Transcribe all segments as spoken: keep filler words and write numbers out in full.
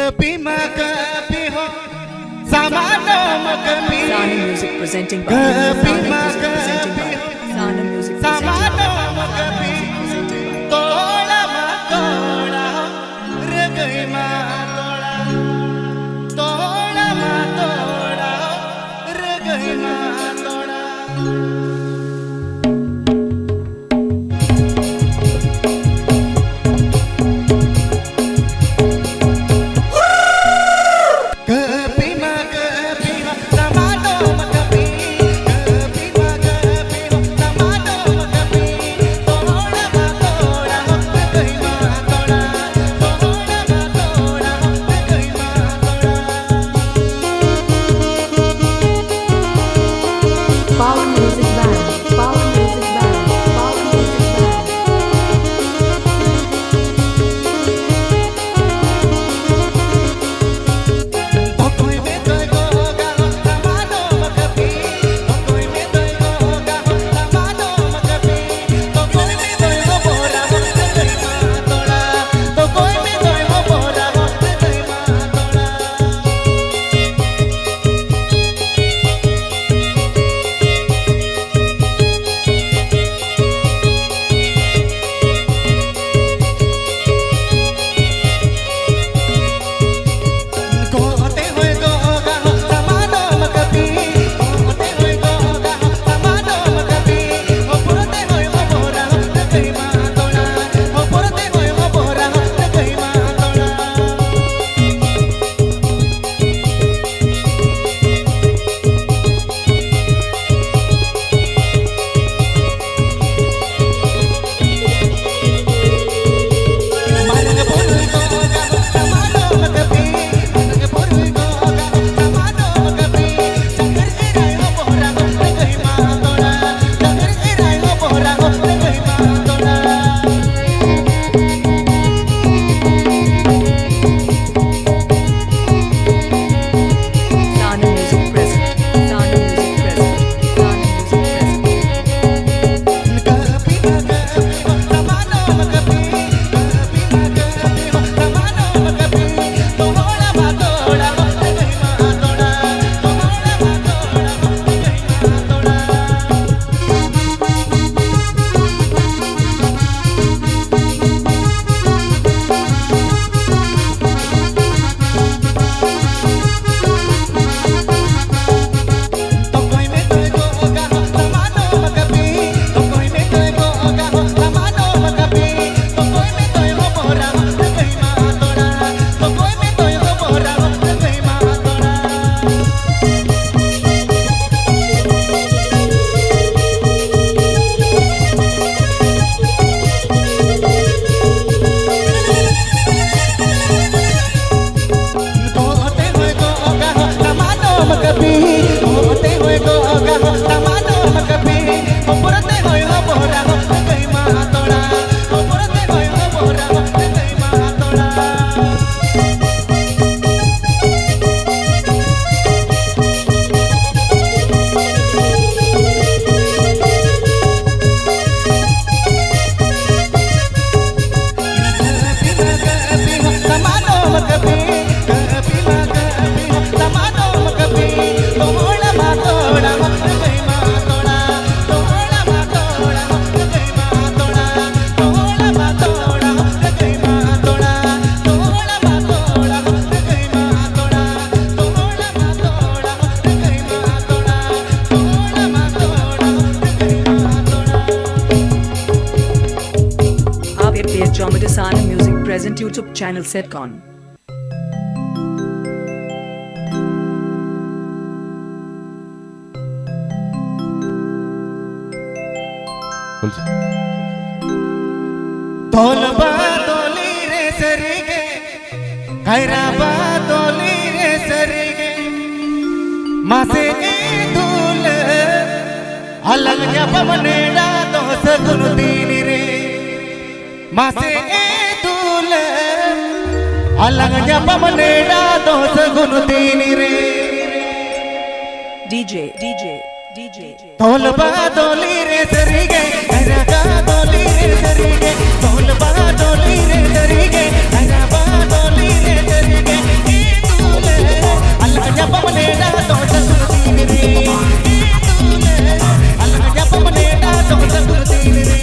Kapi ma kapi ho, samano ma kapi. Sana Music presenting by Kapi Sana ma Music presenting by kapi. Sana Music presenting by Samano ma kapi. Tola ma tola, regai ma tola. Tola ma tola, regai ma tola. Kapi ma kapi ma, samano ma kapi. Kapi ma kapi P H Jomita Sana Music Present YouTube channel set con. ᱛᱚᱞ ᱵᱟᱫᱚᱞᱤ ᱨᱮ ᱥᱟᱹᱨᱤᱜᱮ, ᱠᱟᱭᱨᱟ ᱵᱟᱫᱚᱞᱤ ᱨᱮ ᱥᱟᱹᱨᱤᱜᱮ, ᱢᱟᱥᱮ ᱮ ᱫᱩᱞᱟᱹᱲ, ᱟᱞᱟᱝ ᱧᱟᱯᱟᱢ ᱱᱮᱰᱟ ᱫᱚ ᱥᱟᱹᱜᱩᱱ ᱫᱤᱱ ᱨᱮ᱾ ᱢᱟᱥᱮ ᱮ ᱫᱩᱞᱟᱹᱲ, ᱟᱞᱟᱝ ᱧᱟᱯᱟᱢ ᱱᱮᱰᱟ ᱫᱚ ᱥᱟᱹᱜᱩᱱ ᱫᱤᱱ ᱨᱮ᱾ DJ, DJ, DJ. ᱛᱚᱞ ᱵᱟᱫᱚᱞᱤ ᱨᱮ ᱥᱟᱹᱨᱤᱜᱮ, ᱟᱭᱨᱟ ᱵᱟᱫᱚᱞᱤ ᱨᱮ ᱥᱟᱹᱨᱤᱜᱮ, ᱛᱚᱞ ᱵᱟᱫᱚᱞᱤ ᱨᱮ ᱥᱟᱹᱨᱤᱜᱮ, ᱟᱭᱨᱟ ᱵᱟᱫᱚᱞᱤ ᱨᱮ ᱥᱟᱹᱨᱤᱜᱮ, ᱮ ᱫᱩᱞᱟᱹᱲ, ᱟᱞᱟᱝ ᱧᱟᱯᱟᱢ ᱱᱮᱰᱟ ᱫᱚ ᱥᱟᱹᱜᱩᱱ ᱫᱤᱱ ᱨᱮ᱾ ᱮ ᱫᱩᱞᱟᱹᱲ, ᱟᱞᱟᱝ ᱧᱟᱯᱟᱢ ᱱᱮᱰᱟ ᱫᱚ ᱥᱟᱹᱜᱩᱱ ᱫᱤᱱ ᱨᱮ᱾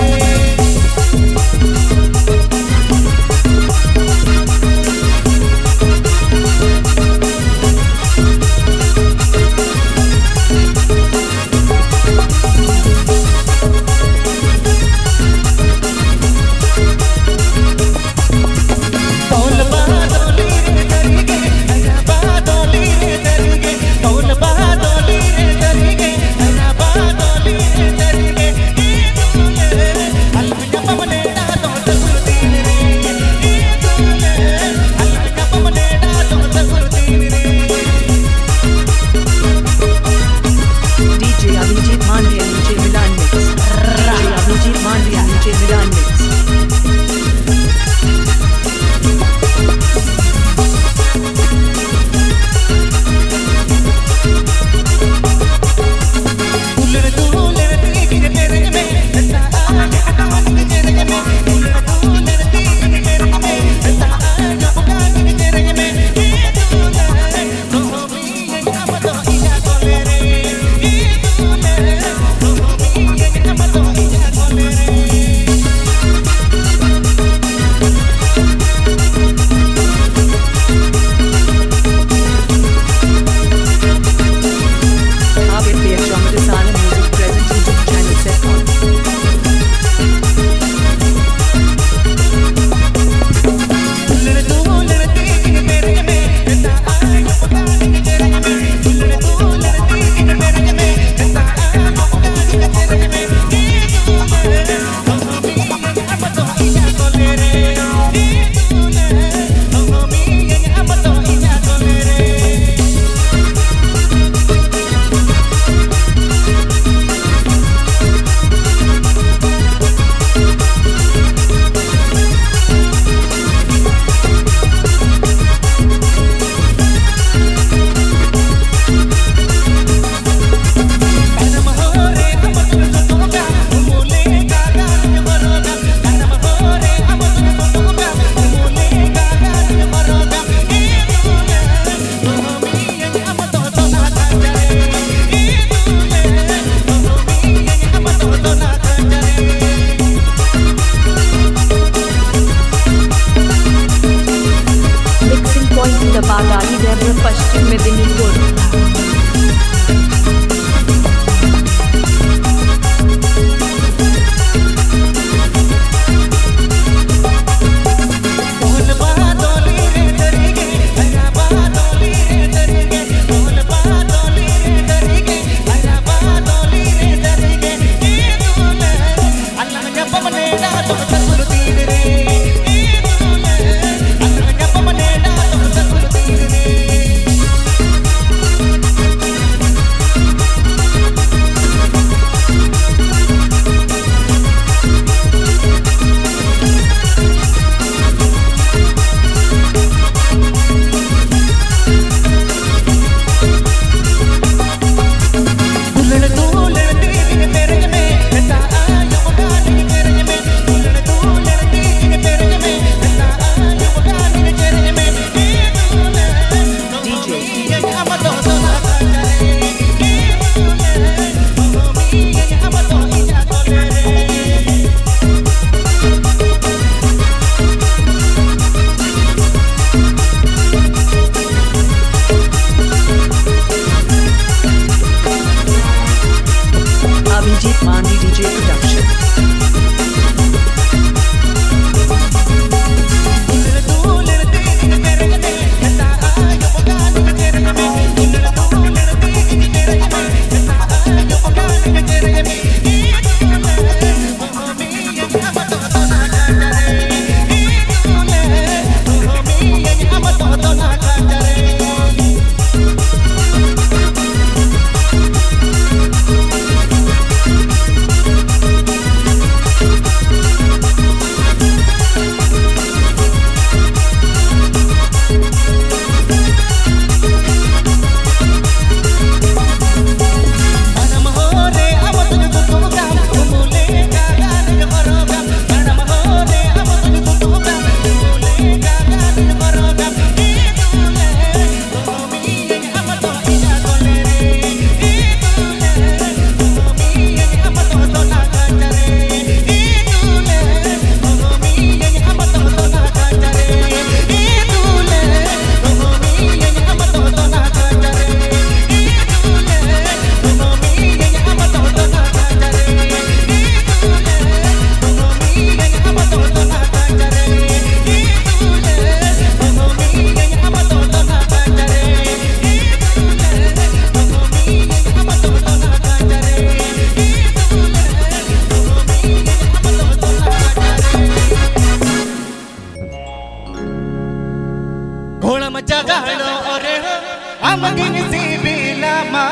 ᱟᱢᱜᱤᱧ ᱥᱤᱵᱤᱞᱟᱢᱟ,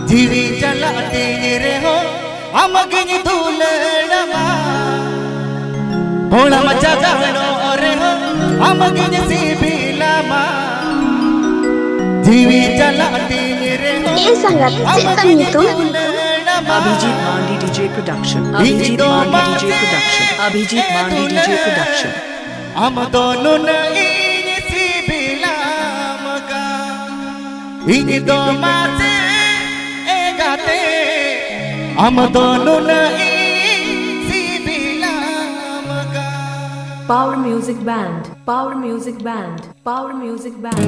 ᱡᱤᱣᱤ ᱪᱟᱞᱟᱜ ᱛᱤᱧ ᱨᱮᱦᱚᱸ ᱟᱢᱜᱤᱧ ᱫᱩᱞᱟᱹᱲᱟᱢᱟ᱾ ᱦᱚᱲᱢᱚ ᱪᱟᱜᱟᱲᱚᱜ ᱨᱮᱦᱚᱸ ᱟᱢᱜᱤᱧ ᱥᱤᱵᱤᱞᱟᱢᱟ, ᱡᱤᱣᱤ ᱪᱟᱞᱟᱜ ᱛᱤᱧ ᱨᱮᱦᱚᱸ ᱮ ᱥᱟᱸᱜᱟᱛ, ᱪᱮᱫ ᱛᱟᱢ ᱟᱢᱜᱤᱧ ᱧᱩᱛᱩᱢ? ᱫᱩᱞᱟᱹᱲᱟᱢᱟ᱾ Abhijit Mandi D J Production. ᱤᱧ Abhijit ᱫᱚ Mandi D J ᱢᱟᱥᱮ Production. Abhijit Mandi D J ᱫᱩᱞᱟᱹᱲ᱾ Production. ᱟᱢ ᱫᱚ ᱱᱩᱱᱟᱹᱜ ᱤᱧ ᱥᱤᱵᱤᱞᱟᱢ ᱠᱟᱱ, ᱤᱧ ᱫᱚ ᱢᱟᱥᱮ ᱮᱸᱜᱟᱛᱮ, ᱟᱢ ᱫᱚ ᱱᱩᱱᱟᱹᱜ ᱤᱧ ᱥᱤᱵᱤᱞᱟᱢ ᱠᱟᱱ᱾ Power Music Band, Power Music Band, Power Music Band.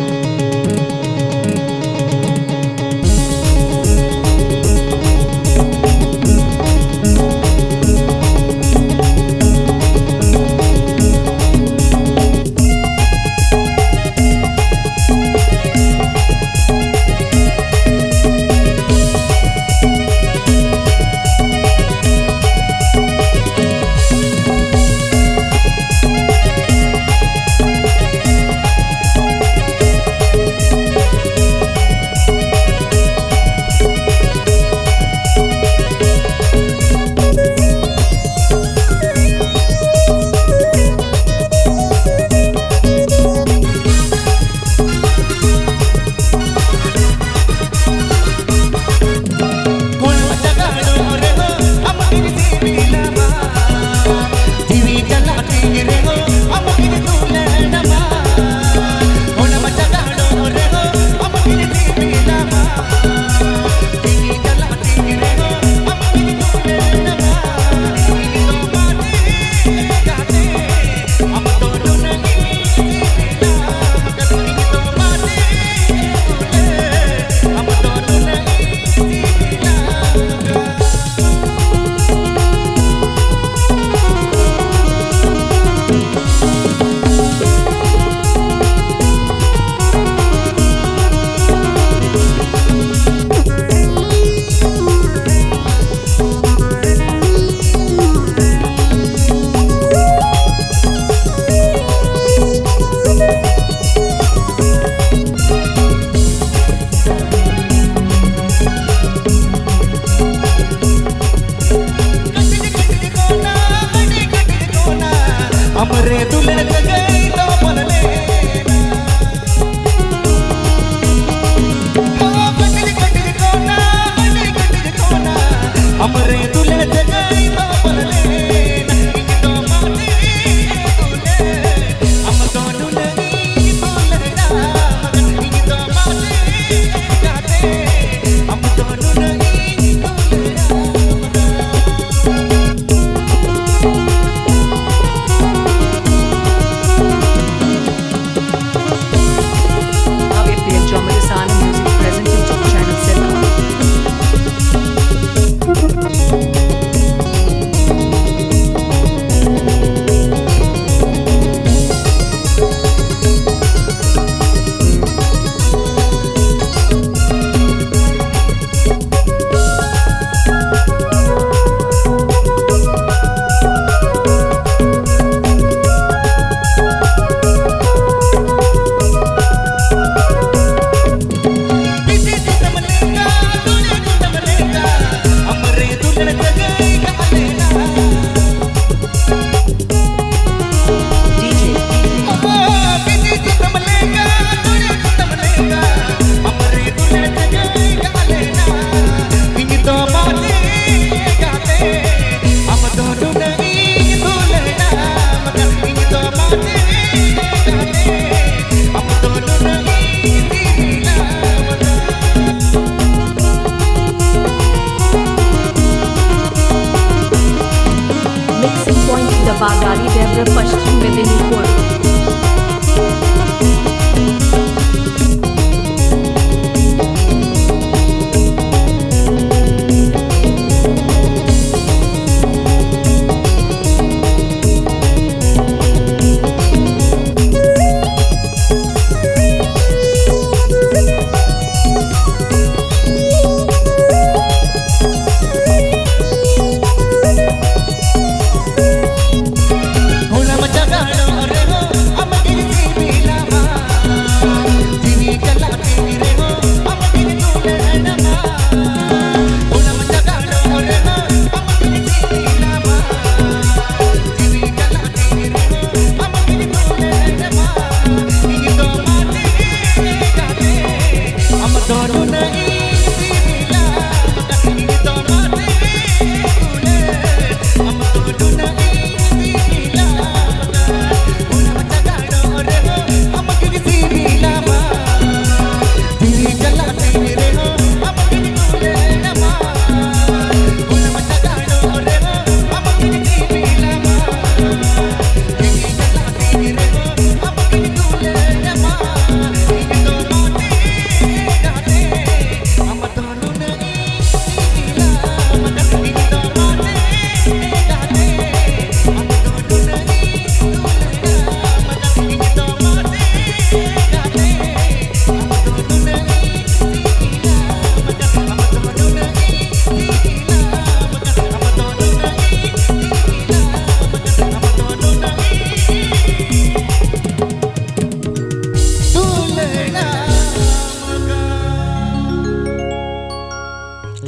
Point the Bagari Devra Pashchim Medinipur.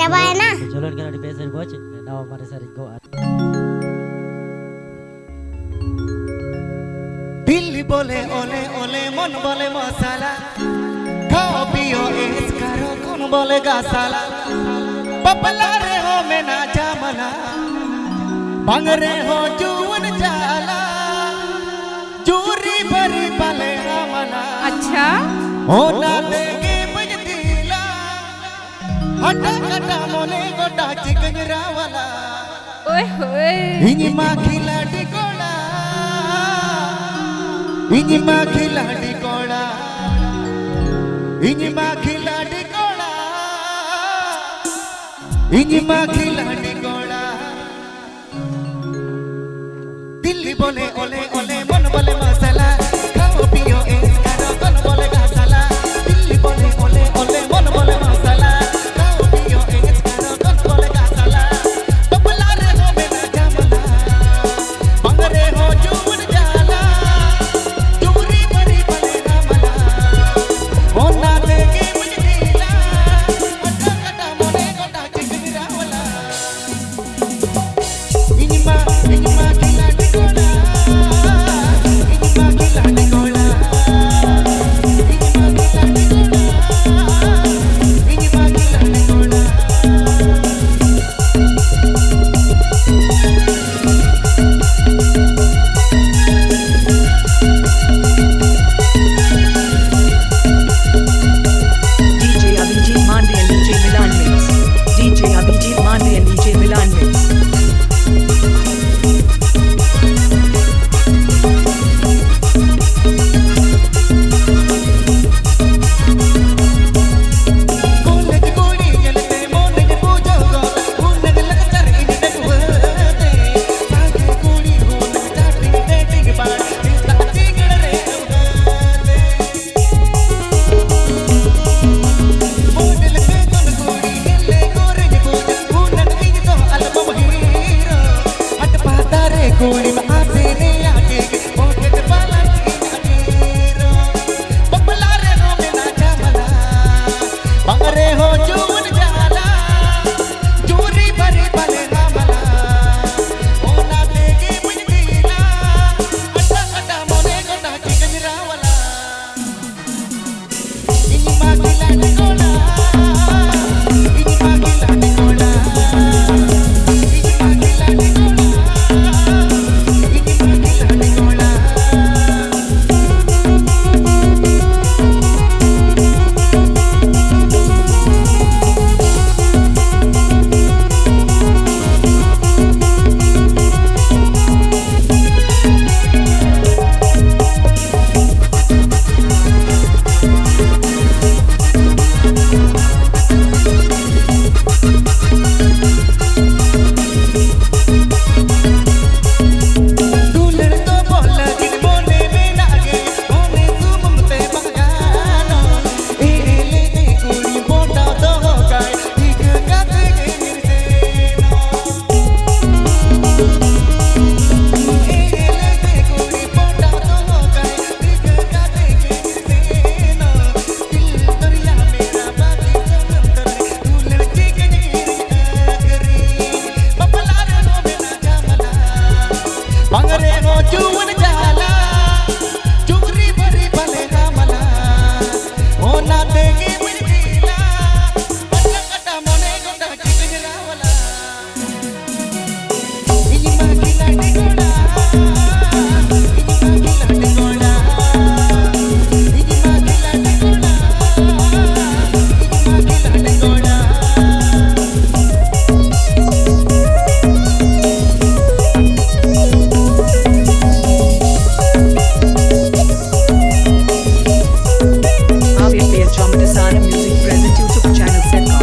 ᱪᱟᱵᱟᱭᱮᱱᱟ᱾ ᱡᱚᱞᱚᱱ ᱠᱟᱱᱟ ᱟᱹᱰᱤ ᱵᱮᱥ ᱮ ᱵᱩᱡᱽ, ᱱᱟᱣᱟ ᱢᱟᱨᱮ ᱥᱮᱨᱮᱧ ᱠᱚ ᱟᱨ ᱫᱤᱞ ᱵᱚᱞᱮ ᱚᱞᱮ ᱚᱞᱮ ᱢᱚᱱ ᱵᱚᱞᱮ ᱢᱚᱥᱟᱞᱟ, ᱠᱷᱟᱣ ᱯᱤᱭᱳ ᱮᱥᱠᱟᱨᱚ ᱠᱷᱚᱱ ᱵᱚᱞᱮ ᱜᱟᱥᱟᱞᱟ, ᱵᱟᱯᱞᱟ ᱨᱮᱦᱚᱸ ᱢᱮᱱᱟᱜ ᱡᱟᱢᱟᱞᱟ, ᱵᱟᱝ ᱨᱮᱦᱚᱸ ᱡᱩᱣᱟᱹᱱ ᱡᱟᱞᱟ, ᱡᱩᱨᱤ ᱵᱟᱹᱨᱤ ᱵᱟᱞᱮ ᱟᱢᱟᱞᱟ᱾ ᱟᱪᱪᱷᱟ᱾ ᱚᱱᱟ ᱛᱮᱜᱮ ᱵᱟᱹᱧ ᱫᱤᱞᱟ, ᱦᱟᱴᱟ ᱠᱟᱴᱟ ᱢᱚᱱᱮ ᱜᱚᱴᱟ ᱪᱤᱠᱟᱹᱧ ᱨᱟᱣᱟᱞᱟ᱾ ᱦᱳᱭ, ᱦᱳᱭ᱾ ᱤᱧ ᱢᱟ ᱠᱷᱤᱞᱟᱰᱤ ᱠᱚᱲᱟ, ᱤᱧ ᱢᱟ ᱠᱷᱤᱞᱟᱰᱤ ᱠᱚᱲᱟ, ᱤᱧ ᱢᱟ ᱠᱷᱤᱞᱟᱰᱤ ᱠᱚᱲᱟ, ᱤᱧ ᱢᱟ ᱠᱷᱤᱞᱟᱰᱤ ᱠᱚᱲᱟ᱾ ᱫᱤᱞᱞᱤ ᱵᱚᱞᱮ ᱚᱞᱮ ᱚᱞᱮ ᱢᱚᱱ ᱵᱚᱞᱮ ᱢᱟᱥᱟᱞᱟ, ᱠᱷᱟᱣ ᱯᱤᱭᱳ ᱮᱥ ᱠᱟᱨᱚ ᱠᱚᱱ ᱵᱚᱞᱮ ᱜᱟᱥᱟᱞᱟ᱾ ᱫᱤᱞᱞᱤ ᱵᱚᱞᱮ ᱚᱞᱮ ᱚᱞᱮ ᱢᱚᱱ ᱵᱚᱞᱮ ᱢᱟᱥᱟᱞᱟ, ᱠᱷᱟᱣ ᱯᱤᱭᱳ ᱮᱥ ᱠᱟᱨᱚ ᱠᱚᱱ ᱵᱚᱞᱮ ᱜᱟᱥᱟᱞᱟ᱾ ᱵᱟᱯᱞᱟ ᱨᱮᱦᱚᱸ ᱢᱮᱱᱟᱜ ᱡᱟᱢᱟᱞᱟ, ᱵᱟᱝ ᱨᱮᱦᱚᱸ ᱡᱩᱢᱩᱱ ᱡᱟᱞᱟ, ᱪᱩᱢᱨᱤ ᱢᱟᱹᱨᱤ ᱵᱟᱞᱮ ᱦᱟᱢᱟᱞᱟ᱾ ᱚᱱᱟ ᱛᱮᱜᱮ ᱢᱟᱹᱧ ᱰᱷᱤᱞᱟ, ᱟᱴᱟ ᱠᱟᱴᱟ ᱢᱚᱱᱮ ᱜᱚᱴᱟ ᱪᱤᱠᱤ ᱨᱟᱣᱟᱞᱟ᱾ ᱤᱧ ᱢᱟ, ᱤᱧ ᱢᱟ ᱠᱷᱤᱞᱟᱰᱤ ᱠᱚᱲᱟ, ᱡᱩᱣᱟᱹᱱ ᱡᱟᱞᱟ, ᱪᱩᱠᱨᱤ ᱵᱟᱹᱨᱤ ᱵᱟᱞᱮ ᱦᱟᱢᱟᱞᱟ, ᱚᱱᱟ ᱛᱮᱜᱮ ᱢᱤᱫ ᱫᱤᱱᱟ, ᱠᱟᱴᱟ ᱠᱟᱴᱟ ᱢᱚᱱᱮ ᱜᱚᱴᱟ ᱪᱤᱠᱟᱹᱧ ᱨᱟᱣᱟᱞᱟ᱾ ᱤᱧ ᱢᱟ ᱠᱷᱤᱞᱟᱰᱤ ᱠᱚᱲᱟ, ᱤᱧ ᱢᱟ ᱠᱷᱤᱞᱟᱰᱤ ᱠᱚᱲᱟ, ᱤᱧ ᱢᱟ ᱠᱷᱤᱞᱟᱰᱤ ᱠᱚᱲᱟ, ᱤᱧ ᱢᱟ ᱠᱷᱤᱞᱟᱰᱤ ᱠᱚᱲᱟ᱾ आप ये पेज जॉम के सारे music present YouTube channel set कर।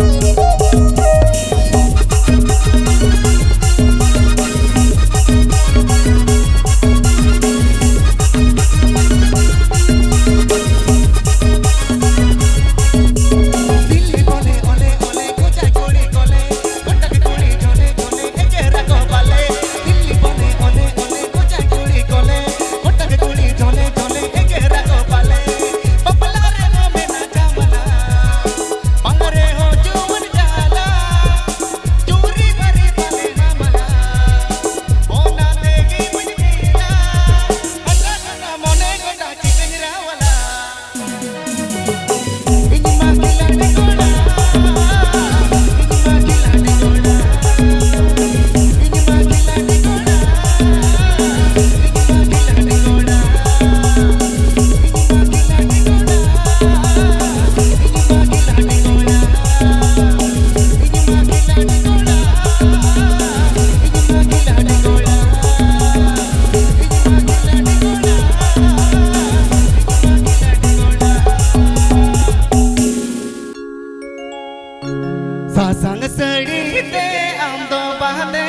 ᱥᱟᱥᱟᱝ ᱥᱟᱹᱲᱤ ᱛᱮ ᱟᱢ ᱫᱚ ᱵᱟᱸᱫᱮ,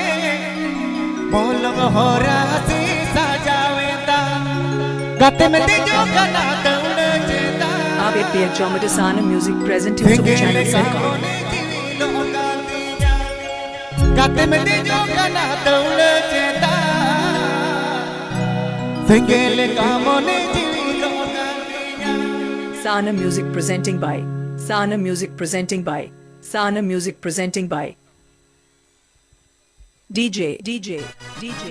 ᱢᱚᱞᱚᱝ ᱦᱚᱨᱟ ᱥᱮ ᱥᱟᱡᱟᱣᱮᱫᱟ᱾ ᱜᱟᱛᱮᱢ ᱫᱮᱡᱚᱜ ᱠᱟᱱᱟ ᱫᱟᱹᱣᱲᱟᱹ ᱪᱮᱛᱟᱱ᱾ आप एक पेज जॉम के सारे music present YouTube channel set कर। ᱜᱟᱛᱮᱢ ᱫᱮᱡᱚᱜ ᱠᱟᱱᱟ ᱫᱟᱹᱣᱲᱟᱹ ᱪᱮᱛᱟᱱ᱾ ᱥᱮᱸᱜᱮᱞ ᱞᱮᱠᱟ ᱢᱚᱱᱮ ᱡᱤᱣᱤ ᱫᱚ ᱠᱟᱱ ᱛᱤᱧᱟ᱾ Sana Music presenting by, Sana Music presenting by, Sana Music presenting by DJ, DJ, DJ।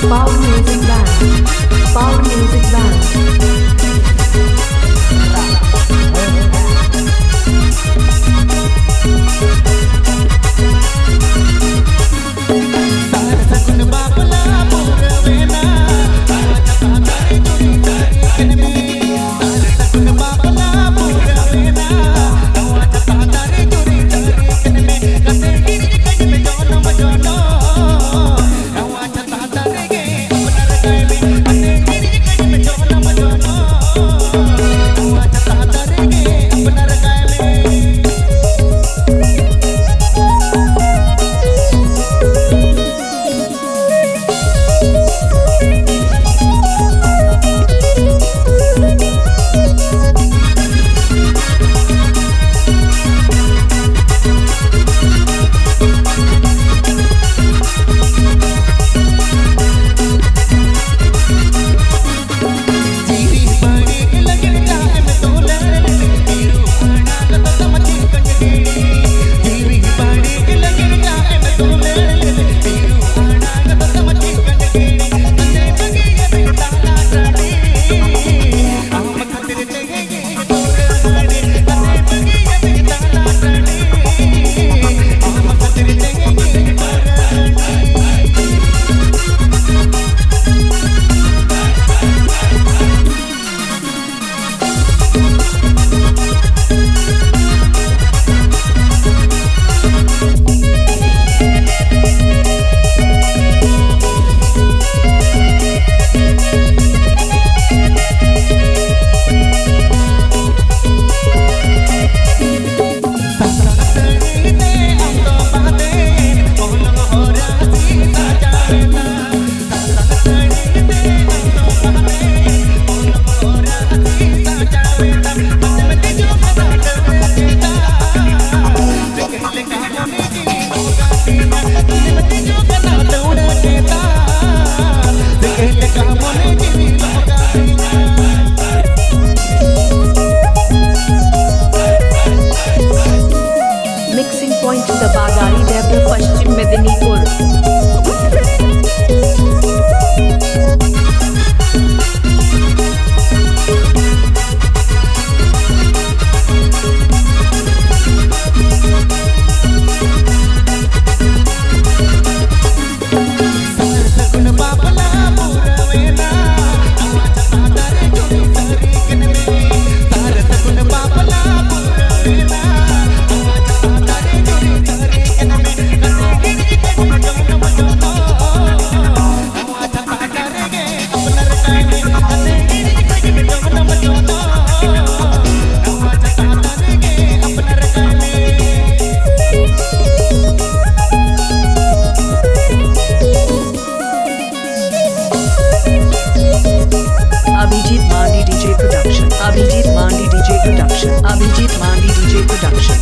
Power Music Band. Power Music Band. Abhijit Mandi D J Production. Abhijit Mandi D J Production. Abhijit Mandi D J Production.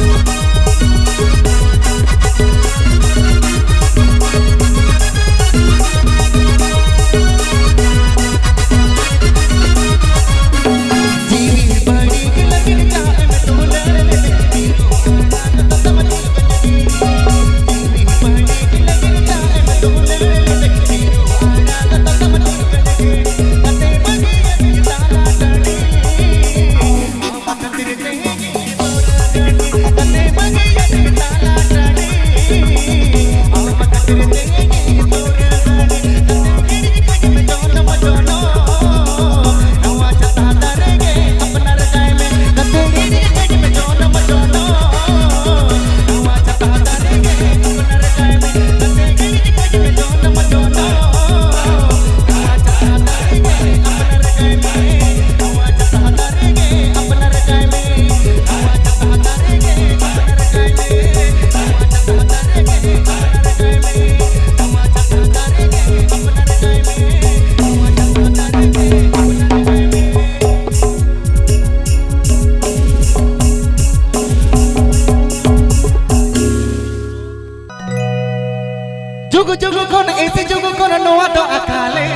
ᱡᱩᱜᱽ ᱡᱩᱜᱽ ᱠᱷᱚᱱ ᱤᱥᱤ ᱡᱩᱜᱽ ᱠᱷᱚᱱ ᱱᱚᱣᱟ ᱫᱚ ᱟᱠᱟᱞᱮ᱾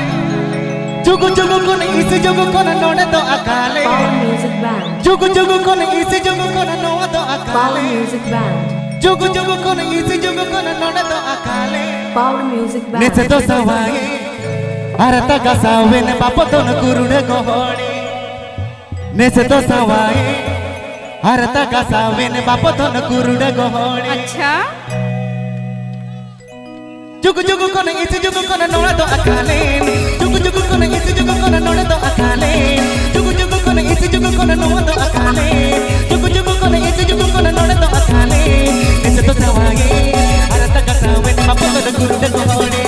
ᱡᱩᱜᱽ ᱡᱩᱜᱽ ᱠᱷᱚᱱ ᱤᱥᱤ ᱡᱩᱜᱽ ᱠᱷᱚᱱ ᱱᱚᱰᱮ ᱫᱚ ᱟᱠᱟᱞᱮ᱾ Power Music Band. ᱡᱩᱜᱽ ᱡᱩᱜᱽ ᱠᱷᱚᱱ ᱤᱥᱤ ᱡᱩᱜᱽ ᱠᱷᱚᱱ ᱱᱚᱣᱟ ᱫᱚ Power ᱟᱠᱟᱞᱮ᱾ Music Band. ᱡᱩᱜᱽ ᱡᱩᱜᱽ ᱠᱷᱚᱱ ᱤᱥᱤ ᱡᱩᱜᱽ ᱠᱷᱚᱱ ᱱᱚᱰᱮ ᱫᱚ ᱟᱠᱟᱞᱮ᱾ Power Music Band. ᱱᱮᱥᱮ ᱫᱚ ᱥᱟᱶᱟᱭᱮ ᱟᱨ ᱛᱟᱜᱟ ᱥᱟᱶᱮᱱ ᱵᱟᱯᱚᱛᱚᱱ ᱠᱩᱨᱩᱰᱟᱹ ᱜᱚᱦᱚᱲᱮ᱾ ᱱᱮᱥᱮ ᱫᱚ ᱥᱟᱶᱟᱭᱮ ᱟᱨ ᱛᱟᱜᱟ ᱥᱟᱶᱮᱱ ᱵᱟᱯᱚᱛᱚᱱ ᱠᱩᱨᱩᱰᱟᱹ ᱜᱚᱦᱚᱲᱮ᱾ ᱟᱪᱪᱷᱟ᱾ ᱡᱩᱜᱽ ᱡᱩᱜᱽ ᱠᱷᱚᱱ ᱤᱥᱤ ᱡᱩᱜᱽ ᱠᱷᱚᱱ ᱱᱚᱲᱟ ᱫᱚ ᱟᱠᱟᱞᱮᱱ᱾ ᱡᱩᱜᱽ ᱡᱩᱜᱽ ᱠᱷᱚᱱ ᱤᱥᱤ ᱡᱩᱜᱽ ᱠᱷᱚᱱ ᱱᱚᱲᱟ ᱫᱚ ᱟᱠᱟᱞᱮᱱ᱾ ᱡᱩᱜᱽ ᱡᱩᱜᱽ ᱠᱷᱚᱱ ᱤᱥᱤ ᱡᱩᱜᱽ ᱠᱷᱚᱱ ᱱᱚᱲᱟ ᱫᱚ ᱟᱠᱟᱞᱮᱱ᱾ ᱡᱩᱜᱽ ᱡᱩᱜᱽ ᱠᱷᱚᱱ ᱤᱥᱤ ᱡᱩᱜᱽ ᱠᱷᱚᱱ ᱱᱚᱲᱟ ᱫᱚ ᱟᱠᱟᱞᱮᱱ᱾ ᱱᱮᱥᱮ ᱫᱚ ᱥᱟᱶᱟᱭᱮ ᱟᱨ ᱛᱟᱜᱟ ᱥᱟᱶᱮᱱ ᱵᱟᱯᱚᱛᱚᱱ ᱠᱩᱨᱩᱰᱟᱹ ᱜᱚᱦᱚᱲᱮ᱾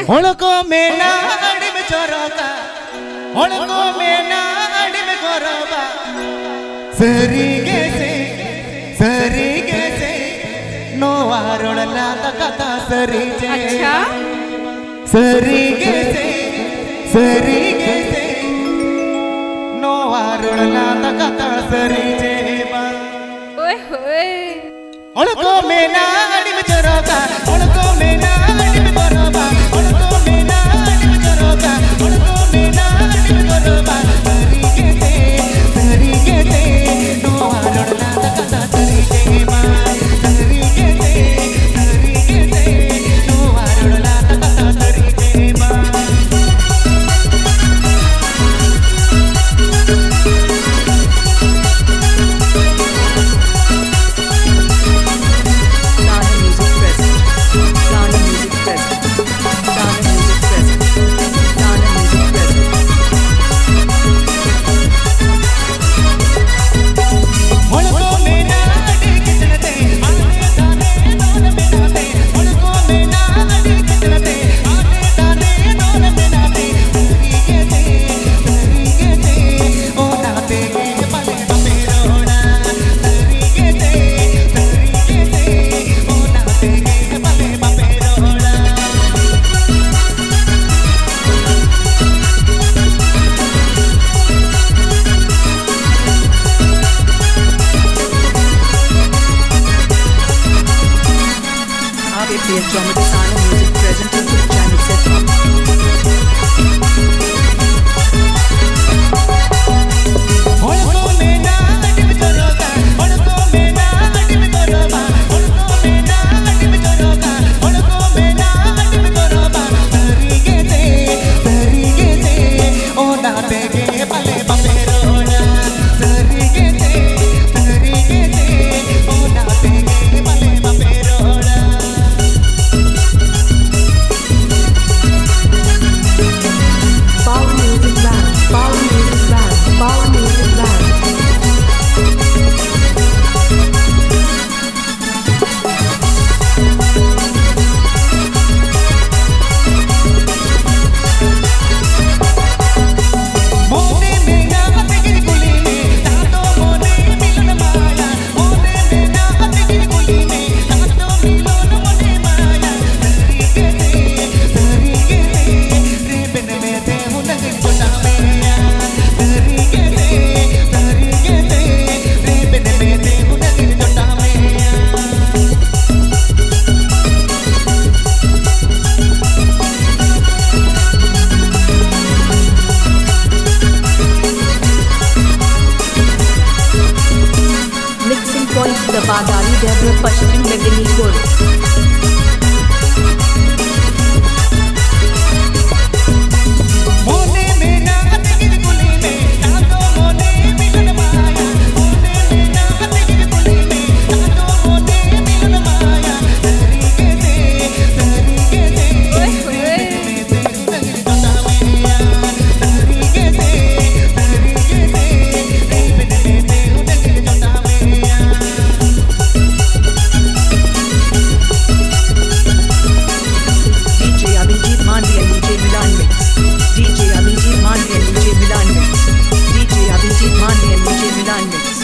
ᱦᱚᱲ ᱠᱚ ᱢᱮᱱᱟ ᱟᱹᱰᱤᱢ ᱪᱚᱨᱚᱠᱟ, ᱦᱚᱲ ᱠᱚ ᱢᱮᱱᱟ ᱟᱹᱰᱤᱢ ᱜᱚᱨᱚᱵᱟ᱾ ᱥᱟᱹᱨᱤ ᱜᱮ ᱥᱮ, ᱥᱟᱹᱨᱤ ᱜᱮ ᱥᱮ, ᱱᱚᱣᱟ ᱨᱚᱲ ᱞᱟᱸᱫᱟ ᱠᱟᱛᱷᱟ ᱥᱟᱹᱨᱤ ᱡᱮ᱾ ᱟᱪᱪᱷᱟ᱾ ᱥᱟᱹᱨᱤ ᱜᱮ ᱥᱮ, ᱥᱟᱹᱨᱤ ᱜᱮ ᱥᱮ, ᱱᱚᱣᱟ ᱨᱚᱲ ᱞᱟᱸᱫᱟ ᱠᱟᱛᱷᱟ ᱥᱟᱹᱨᱤ ᱡᱮ ᱵᱟᱝ? ᱳᱭ ᱦᱳᱭ᱾ ᱦᱚᱲ ᱠᱚ ᱢᱮᱱᱟ ᱟᱹᱰᱤᱢ ᱪᱚᱨᱚᱠᱟ, ᱦᱚᱲ ᱠᱚ ᱢᱮᱱᱟ ᱟᱹᱰᱤᱢ ᱜᱚᱨᱚᱵᱟ, ᱦᱚᱲ ᱠᱚ ᱢᱮᱱᱟ ᱟᱹᱰᱤᱢ ᱪᱚᱨᱚᱠᱟ, ᱦᱚᱲ ᱠᱚ ᱢᱮᱱᱟ ᱟᱹᱰᱤᱢ ᱜᱚᱨᱚᱵᱟ᱾ ᱥᱟᱹᱨᱤ ᱜᱮ ᱥᱮ, ᱥᱟᱹᱨᱤ ᱜᱮ ᱥᱮ, ᱱᱚᱣᱟ ᱨᱚᱲ ᱞᱟᱸᱫᱟ ᱠᱟᱛᱷᱟ ᱥᱟᱹᱨᱤ ᱡᱮ ᱵᱟᱝ? ᱥᱟᱹᱨᱤ ᱜᱮ ᱥᱮ, ᱥᱟᱹᱨᱤ ᱜᱮ ᱥᱮ, ᱱᱚᱣᱟ ᱨᱚᱲ ᱞᱟᱸᱫᱟ ᱠᱟᱛᱷᱟ ᱥᱟᱹᱨᱤ ᱡᱮ ᱵᱟᱝ? Ghana Music Fest. Ghana Music Mandya D J Milan Mix. D J Abhijit Mandya D J Milan Mix. D J Abhijit Mandya D J Milan Mix.